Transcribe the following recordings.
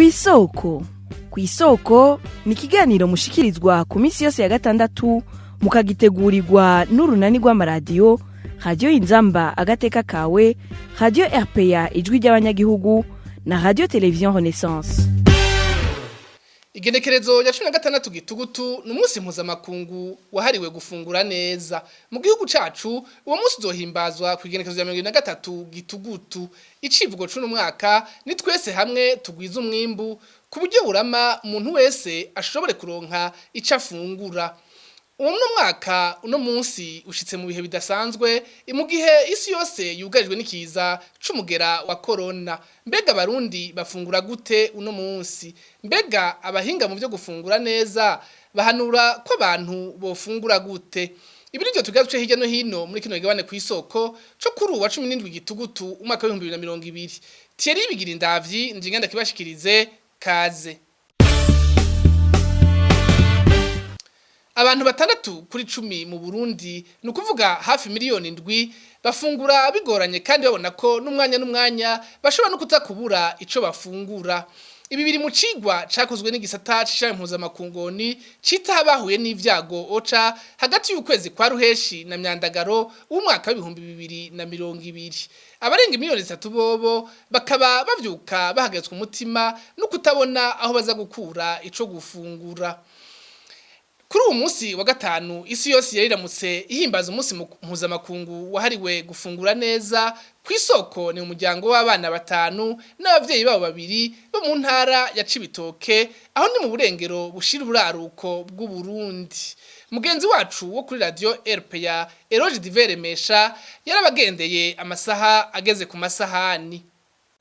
Kw'isoko, Kw'isoko ni ikiganiro mushikirizwa ku minsi yose ya gatandatu, mukagitegurirwa n'urunani rw'amaradiyo Radiyo Inzamba Agateka Kawe, Radiyo RPA Ijwi ry'Abanyagihugu na Radiyo Televiziyo Renaissance. Igenekerezo ya 16 Gitugutu ni umunsi mpuzamakungu wahariwe gufungura neza. Mu gihugu cacu uwo munsi uzohimbazwa ku igenekerezo ya 23 Gitugutu. Icivugo c'uno mwaka ni "Twese hamwe tugwiza umwimbu ku buryo burama, umuntu wese ashobore kuronka ico afungura." Uno mwaka uno munsi ushitse mu bihe bidasanzwe, mu gihe isi yose yugarijwe n'ikiza c'umugera wa corona. Mbega Abarundi bafungura gute uno munsi? Mbega abahinga mu vyo gufungura neza bahanura ko abantu bofungura gute? Ibi nivyo tugaruce hirya no hino muri kino kigabane Kw'isoko co kuri uwa 17 Gitugutu umwaka wa 2020. Thierry Bigira Indavyi njinganda kibashikirize, kaze. Abantu 6 kuri 10 mu Burundi, ni ukuvuga hafi miliyoni 7, bafungura bigoranye kandi babona ko n'umwanya n'umwanya bashobora no kuza kubura ico bafungura. Ibi biri mu cigwa cakozwe n'igisata c'ishirahamwe mpuzamakungu ONU citaho abahuye n'ivyago OCHA hagati y'ukwezi kwa Ruheshi na Myandagaro w'umwaka wa 2020. Abarenga miliyoni 3 bobo bakaba bavyuka bahagaritswe umutima no kutabona aho baza gukura ico gufungura. Kuri uwo munsi wa gatanu isi yose yariramutse ihimbaza umunsi mpuzamakungu wahariwe gufungura neza. Kw'isoko ni umuryango w'abana batanu n'abavyeyi babo babiri bo mu ntara ya Cibitoke, aho ni mu burengero bushira uburaruko bw'Uburundi. Mugenzi wacu wo kuri Radio RPA, Eroge Diveremesha, yarabagendeye amasaha ageze ku masahani.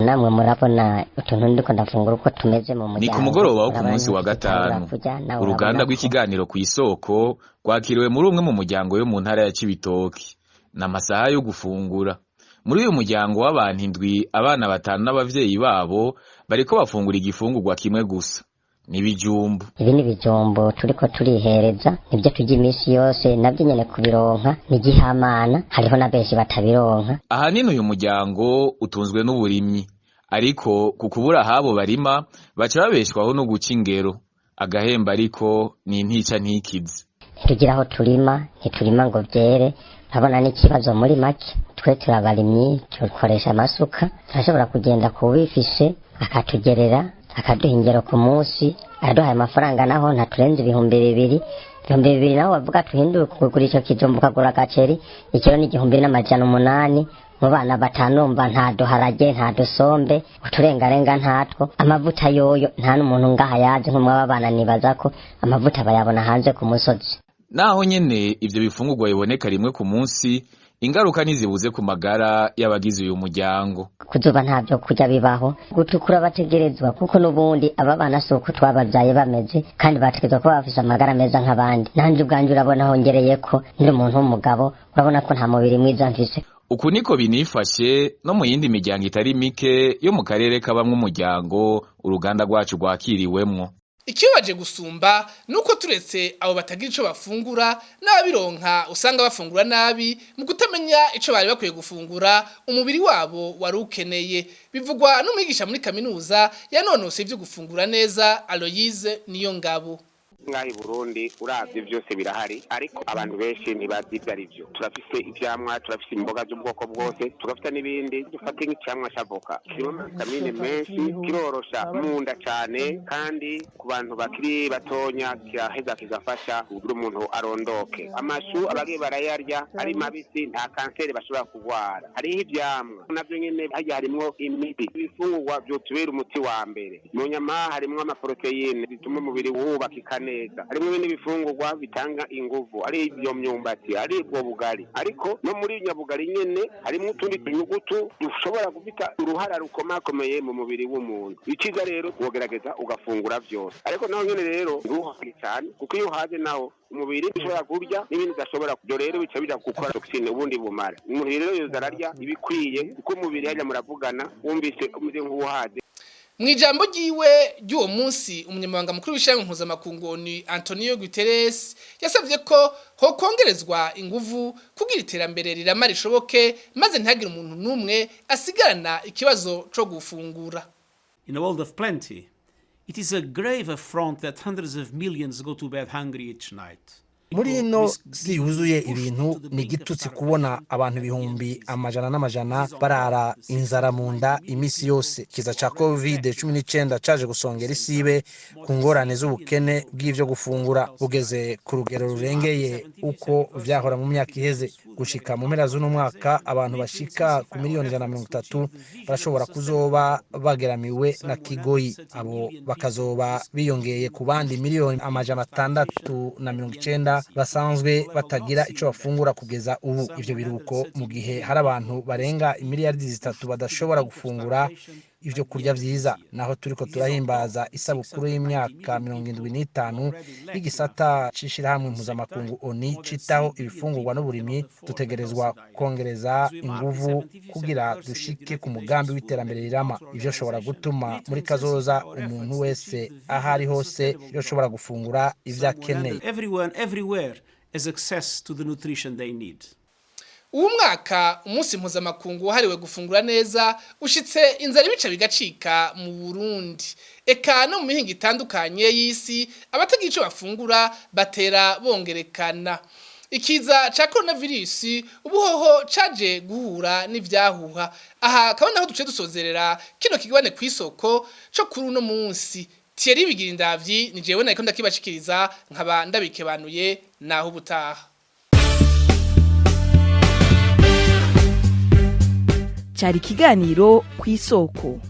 Namwe murabona utuntu ndiko ndafungura uko tumeze mu muryango. Ni ku mugoroba wo ku Urabona munsi wa ntitutangura gatanu. kurya, nawe Uruganda urabona ko rw'ikiganiro Kw'isoko rwakiriwe muri umwe mu muryango yo mu ntara ya Cibitoke. Ni amasaha yo gufungura. Muri uyu muryango w'abantu indwi, abana batanu n'abavyeyi babo, bariko bafungura igifungurwa kimwe gusa. Ni ibijumbu. Ibi ni ibijumbu turiko turihereza, nibyo turya iminsi yose. Nabyo nyene kubironka ni igihamana, hariho na benshi batabironka. Ahanini uyu muryango utunzwe n'uburimyi. Ariko ku kubura ahabo barima, baca babeshwaho no guca ingero. Agahemba ariko ni intica ntikize. Ntitugira aho turima, ntiturima ngo vyere. Urabona n'ikibazo. Muri make twe turabarimyi, dukoresha amasuka. Turashobora kugenda kuwifise akatugerera, akaduha ingero ku munsi, araduhaye amafaranga naho ntaturenze 2000. 2000 naho bavuga tuhindure kugura ico kijumbu, ukagura agaceri ikiro ni 1800. Mu bana batanu mba nta duharage, nta dusombe, uturengarenga ntatwo. Amavuta yoyo nta n'umuntu ngaha yaje nk'umwe bana. Nibaza ko amavuta bayabona hanze ku musozi. Naho nyene ivyo bifungurwa biboneka rimwe ku munsi, ingaruka ntizibuze ku magara y'abagize uyu muryango. Kuzuba nta byo kurya bibaho, gutukura bategerezwa, kuko n'ubundi aba bana si uko twababyaye bameze, kandi bategerezwa kuba bafise amagara meza nk'abandi. Nanje ubwanje urabona hongereye ko ndi umuntu w'umugabo, urabona ko nta mubiri mwiza mfise. Uku niko binifashe no mu yindi miryango itari mike yo mu karere kabamwo umuryango uruganda rwacu rwakiriwemwo. Ikibabaje gusumba nuko turetse abo batagira ico bafungura, n'ababironka usanga bafungura nabi mu kutamenya ico bari bakwiye gufungura umubiri wabo wari ukeneye. Bivugwa n'umwigisha muri kaminuza yanonose ivyo gufungura neza, Aloyse Niyongabo. Ngaha i Burundi uravye vyose birahari, ariko abantu benshi ntibazi ivyo ari vyo. Turafise ivyamwa, turafise imboga z'ubwoko bwose, tugafita n'ibindi. Dufate nk'icamwa c'avoka, kirimo amavitamine menshi, kirorosha mu nda cane, kandi ku bantu bakiri batonya kiraheza kigafasha kugira umuntu arondoke. Amashu abagiye barayarya ari mabisi nta kanseri bashobora kurwara. Hariho ivyamwa navyo nyene harya harimwo imiti. Ibifungurwa vyotubera umuti wa mbere. Mu nyama harimwo amaporoteyine zituma umubiri wubakika neza. Harimwo ibindi bifungurwa bitanga inguvu, ari iyo myumbati, ari ubwo bugari. Ariko no muri nyabugari nyene harimwo utundi tunyugutu dushobora gufita uruhara rukomakomeye mu mubiri w'umuntu. Iciza rero wogerageza ugafungura vyose, ariko naho nyene rero ntuhage cyane, kuko iyo uhaze naho umubiri ushobora kurya n'ibindi udashobora kurya, rero bica bija gukora toxine, ubundi bumara. Umuntu rero yoza ararya ibikwiye, kuko umubiri harya muravugana, wumvise umeze nk'uwuhaze. Mu ijambo ryiwe ry'uwo munsi, umunyamabanga mukuru w'ishirahamwe mpuzamakungu ni Antonio Guterres yasavye ko hokongerezwa inguvu kugira iterambere rirama rishoboke, maze ntihagire umuntu n'umwe asigarana ikibazo co gufungura. In a world of plenty, It is a grave affront that hundreds of millions go to bed hungry each night. Muri ino si yuzuye ibintu, ni igitutsi kubona abantu ibihumbi amajana n'amajana barara inzara mu nda iminsi yose. Ikiza ca COVID-19 caje gusongera isibe ku ngorane z'ubukene bw'ivyo gufungura, bugeze ku rugero rurengeye uko vyahora mu myaka iheze. Gushika mu mpera z'uno mwaka, abantu bashika ku miliyoni 130 barashobora kuzoba bageramiwe na kigoyi. Abo bakazoba biyongeye ku bandi miliyoni 690 basanzwe batagira ico bafungura kugeza ubu. Ivyo biruko mu gihe hari abantu barenga imiliyaridi 3 badashobora gufungura ivyo kurya vyiza. Naho turiko turahimbaza isabukuru y'imyaka 75 y'igisata c'ishirahamwe mpuzamakungu ONU citaho ibifungurwa n'uburimyi, dutegerezwa kongereza inguvu kugira dushike ku mugambi w'iterambere rirama, ivyo shobora gutuma muri kazoza umuntu wese aho ari hose yoshobora gufungura ivyo akeneye. Everyone, everywhere has access to the nutrition they need. Uwu mwaka umunsi mpuzamakungu wahariwe gufungura neza ushitse inzara ibice bigacika mu Burundi, eka no mu mihingo itandukanye y'isi abatagira ico bafungura batera bongerekana. Ikiza ca coronavirus ubuhoho caje guhura n'ivyahuha. Aha kabona aho duce dusozerera kino kigabane kw'isoko co kuri uno munsi. Thierry Bigirindavyi ni jewe nariko ndakibashikiriza, nkaba ndabikebanuye naho ubutaha. Cyari ikiganiro ku isoko.